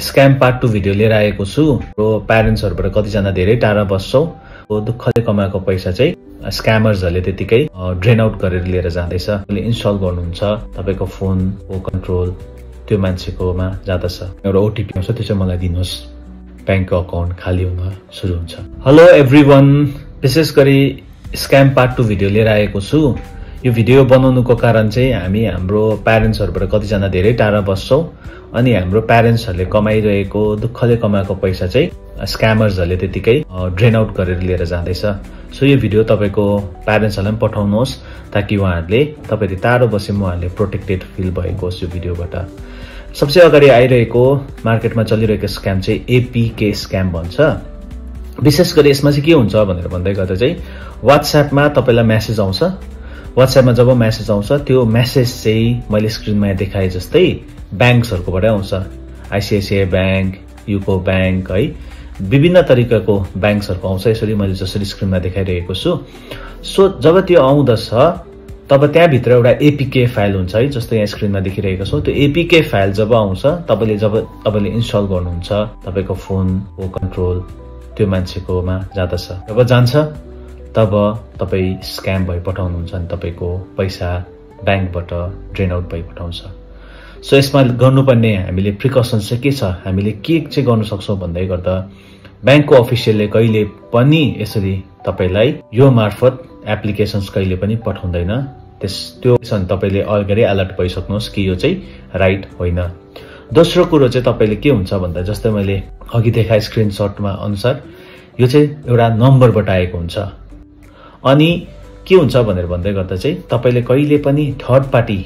Scam part 2 video लिएर आएको छु र प्यारेन्ट्सहरुबाट कतिजना धेरै टाढा बस्छौ दुःखले कमाएको पैसा चाहिँ स्क्यामर्सहरुले त्यतिकै ड्रेन आउट गरेर लिएर जाँदैछ। त्यसले इन्स्टल गर्नुहुन्छ तपाईको फोनको कन्ट्रोल त्यो मान्छेकोमा जाँदछ। एउटा ओटीपी आउँछ त्यो चाहिँ मलाई दिनुहोस्, ब्याङ्कको अकाउन्ट खाली हुन सुरु हुन्छ। हेलो एभ्रीवन, विशेष गरी स्क्याम पार्ट 2 भिडियो लिएर आएको छु। यो भिडियो बनाउनुको कारण चाहिँ हामी हाम्रो प्यारेन्ट्सहरुबाट कतिजना धेरै टाढा बस्छौ अनि हाम्रो प्यारेन्ट्सहरुले कमाइरहेको दुःखले कमाएको पैसा चाहिँ स्क्यामर्सहरुले त्यतिकै ड्रेन आउट गरेर लिएर जाँदैछ। सो यो भिडियो तपाईको प्यारेन्ट्सहरुलाई पनि पठाउनुहोस् ताकि उहाँहरुले तपाईले टाढो बसे उहाँहरुले प्रोटेक्टेड फिल भएको होस् यो भिडियोबाट। सबसे अगाडि आइरहेको मार्केटमा चलिरहेको स्क्याम चाहिँ एपीके स्क्याम भन्छ। विशेष गरी यसमा चाहिँ के हुन्छ भनेर भन्दै गर्दा चाहिँ व्हाट्सएपमा तपाईलाई मेसेज आउँछ। व्हाट्सएपमा जब मेसेज आउँछ त्यो मेसेज चाहिँ मैले स्क्रिनमा देखाए जस्तै ब्याङ्क्सहरुकोबाटै आउँछ। आईसीआईसीआई ब्याङ्क, यूको ब्याङ्क है, विभिन्न तरिकाको ब्याङ्क्सहरुको आउँछ। यसरी मैले जसरी स्क्रिनमा देखाइरहेको छु। सो जब त्यो आउँदछ तब त्यहाँ भित्र एउटा एपीके फाइल हुन्छ है, जस्तो यहाँ स्क्रिनमा देखिरहेको छ। त्यो एपीके फाइल जब आउँछ जब तपाईले इन्स्टल गर्नुहुन्छ तपाईको फोनको कन्ट्रोल त्यो मान्छेकोमा जाँदछ। जब जान्छ तब तपाई स्क्याम भइ पठाउनुहुन्छ अनि तपाईको पैसा ब्याङ्कबाट ड्रेन आउट भइ पठाउँछ। सो यसमा गर्नुपर्ने हामीले प्रिकसन्स चाहिँ के छ, हामीले के चाहिँ गर्न सक्छौं भन्दै गर्दा ब्याङ्कको अफिसियलले कहिले पनि यसरी तपाईलाई यो मार्फत एप्लिकेशन्स कहिले पनि पठाउँदैन। त्यो तपाईले अलरेडी अलर्ट भइसक्नुहोस् कि यो चाहिँ राइट होइन। दोस्रो कुरो चाहिँ तपाईले के हुन्छ भन्दा जस्तै मैले अघि देखाए स्क्रिनशटमा अनुसार यो चाहिँ एउटा नम्बरबाट आएको हुन्छ। अनि के हुन्छ भनेर भन्दै गर्दा चाहिँ तपाईले कहिले पनि थर्ड पार्टी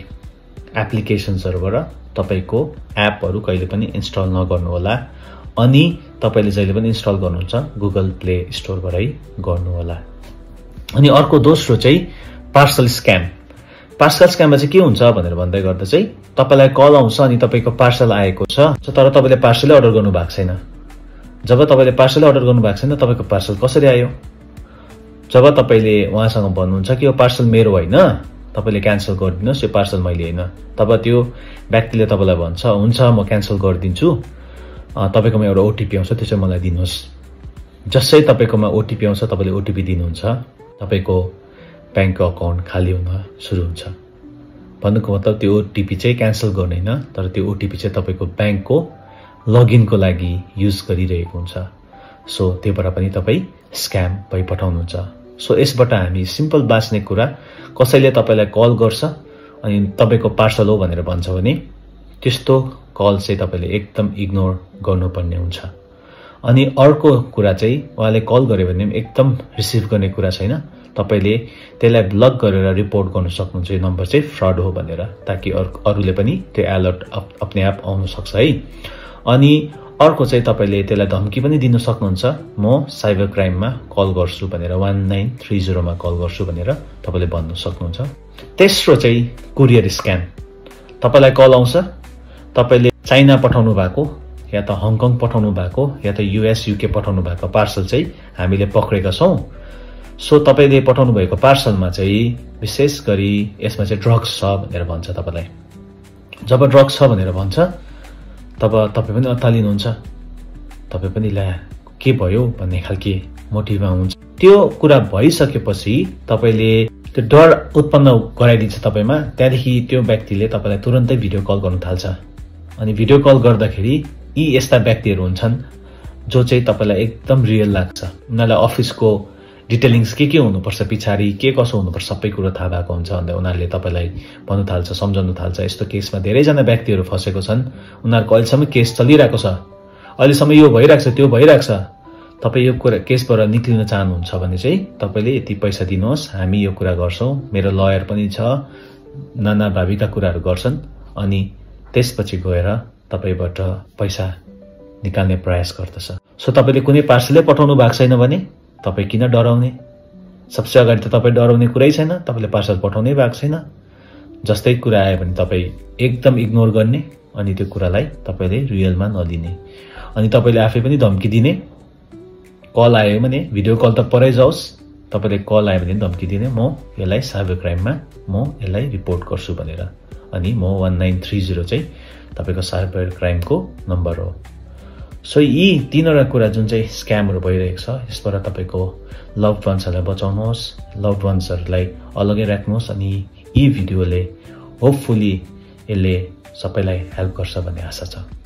एप्लिकेशन्सहरुबाट तपाईको एपहरु कहिले पनि इन्स्टल नगर्नु होला। अनि तपाईले जहिले पनि इन्स्टल गर्नुहुन्छ गुगल प्ले स्टोरबाटै गर्नु होला। अनि अर्को दोस्रो चाहिँ पार्सल स्क्याम। पार्सल स्क्याममा चाहिँ के हुन्छ भनेर भन्दै गर्दा चाहिँ तपाईलाई कल आउँछ अनि तपाईको पार्सल आएको छ तर तपाईले पार्सलै अर्डर गर्नु भएको छैन। जब तपाईले पार्सलै अर्डर गर्नु भएको छैन तपाईको पार्सल कसरी आयो? जब तपाईले उहाँसँग भन्नुहुन्छ कि यो पार्सल मेरो होइन, तपाईले क्यान्सल गरिदिनुस्, यो पार्सल मैले होइन, तब त्यो व्यक्तिले तपाईलाई भन्छ हुन्छ म क्यान्सल गरिदिन्छु, तपाईकोमा एउटा ओटीपी आउँछ त्यो चाहिँ मलाई दिनुहोस्। जसै तपाईकोमा ओटीपी आउँछ तपाईले ओटीपी दिनुहुन्छ तपाईको ब्याङ्कको अकाउन्ट खाली हुन सुरु हुन्छ। भन्नुको मतलब त्यो ओटीपी चाहिँ क्यान्सल गर्ने हैन, तर त्यो ओटीपी चाहिँ तपाईको ब्याङ्कको लगइनको लागि युज गरिरहेको हुन्छ। सो त्योबाट पनि तपाई स्क्याम भइ पठाउनुहुन्छ। सो यसबाट हामी सिम्पल बाँच्ने कुरा, कसैले तपाईलाई कल गर्छ अनि तपाईको पार्सल हो भनेर भन्छ भने त्यस्तो कल चाहिँ तपाईले एकदम इग्नोर गर्नुपर्ने हुन्छ। अनि अर्को कुरा चाहिँ उहाँले कल गर्यो भने एकदम रिसिभ गर्ने कुरा छैन, तपाईले त्यसलाई ब्लक गरेर रिपोर्ट गर्न सक्नुहुन्छ यो नम्बर चाहिँ फ्रड हो भनेर, ताकि अरूले पनि त्यो अलर्ट अपने आप आउन सक्छ है। अनि अर्को चाहिँ तपाईले त्यसलाई धम्की पनि दिन सक्नुहुन्छ, म साइबर क्राइममा कल गर्छु भनेर 1930 मा कल गर्छु भनेर तपाईले भन्न सक्नुहुन्छ। तेस्रो चाहिँ कुरियर स्क्याम। तपाईलाई कल आउँछ, तपाईले चाइना पठाउनु भएको या त हङकङ पठाउनु भएको या त यूएस यूके पठाउनु भएको पार्सल चाहिँ हामीले पक्रेका छौं। सो तपाईले पठाउनु भएको पार्सलमा चाहिँ विशेष गरी यसमा चाहिँ ड्रग्स छ भनेर भन्छ तपाईलाई। जब ड्रग्स छ भनेर भन्छ तब तपाई पनि अत्तालिनुहुन्छ, तपाई पनि ला के भयो भन्ने खालके मोटिभमा हुन्छ। त्यो कुरा भइसकेपछि तपाईले त्यो डर उत्पन्न गराइदिन्छ तपाईमा। त्यहाँदेखि त्यो व्यक्तिले तपाईलाई तुरन्तै भिडियो कल गर्न थाल्छ। अनि भिडियो कल गर्दाखेरि यी यस्ता व्यक्तिहरु हुन्छन् जो चाहिँ तपाईलाई एकदम रियल लाग्छ। उनीहरुलाई अफिसको डिटेलिङ्स के हुनुपर्छ, पिछाडी के कसो हुनुपर्छ सबै कुरा थाहा भएको हुन्छ। अन्त उनीहरुले तपाईलाई भन्नु थाल्छ, सम्झाउनु थाल्छ। यस्तो केसमा धेरैजना व्यक्तिहरु फसेको छन्। उनीहरुको अहिलेसम्म केस चलिरहेको छ, अहिलेसम्म यो भइराख्छ त्यो भइराख्छ। तपाई यो कुरा केसबाट निक्लिन चाहनुहुन्छ भने चाहिँ तपाईले यति पैसा दिनुहोस्, हामी यो कुरा गर्छौं, मेरो लयर पनि छ, नाना भावीका कुराहरु गर्छन्। अनि त्यसपछि गएर तपाईबाट पैसा निकाल्ने प्रयास गर्दछ। सो तपाईले कुनै पार्सलै पठाउनु भएको छैन भने तपाई किन डराउने? सबसे अगाडि त तपाई डराउने कुरै छैन, तपाईले पार्सल पठाउनै भएको छैन। जस्तै कुरा आयो भने तपाई एकदम इग्नोर गर्ने अनि त्यो कुरालाई तपाईले रियलमा नलिने। अनि तपाईले आफै पनि धम्की दिने, कल आयो भने भिडियो कल त परै जाओस्, तपाईले कल आयो भने धम्की दिने, म यसलाई साइबर क्राइममा म यसलाई रिपोर्ट गर्छु भनेर। अनि म 1930 चाहिँ तपाईको साइबर क्राइमको नम्बर हो। सो यी तीनवटा कुरा जुन चाहिँ स्क्यामहरू भइरहेको छ यसबाट तपाईको लभड वन्सहरूलाई बचाउनुहोस्, लभड वन्सहरूलाई अलगै राख्नुहोस् अनि यी भिडियोले होपफुली यसले सबैलाई हेल्प गर्छ भन्ने आशा छ।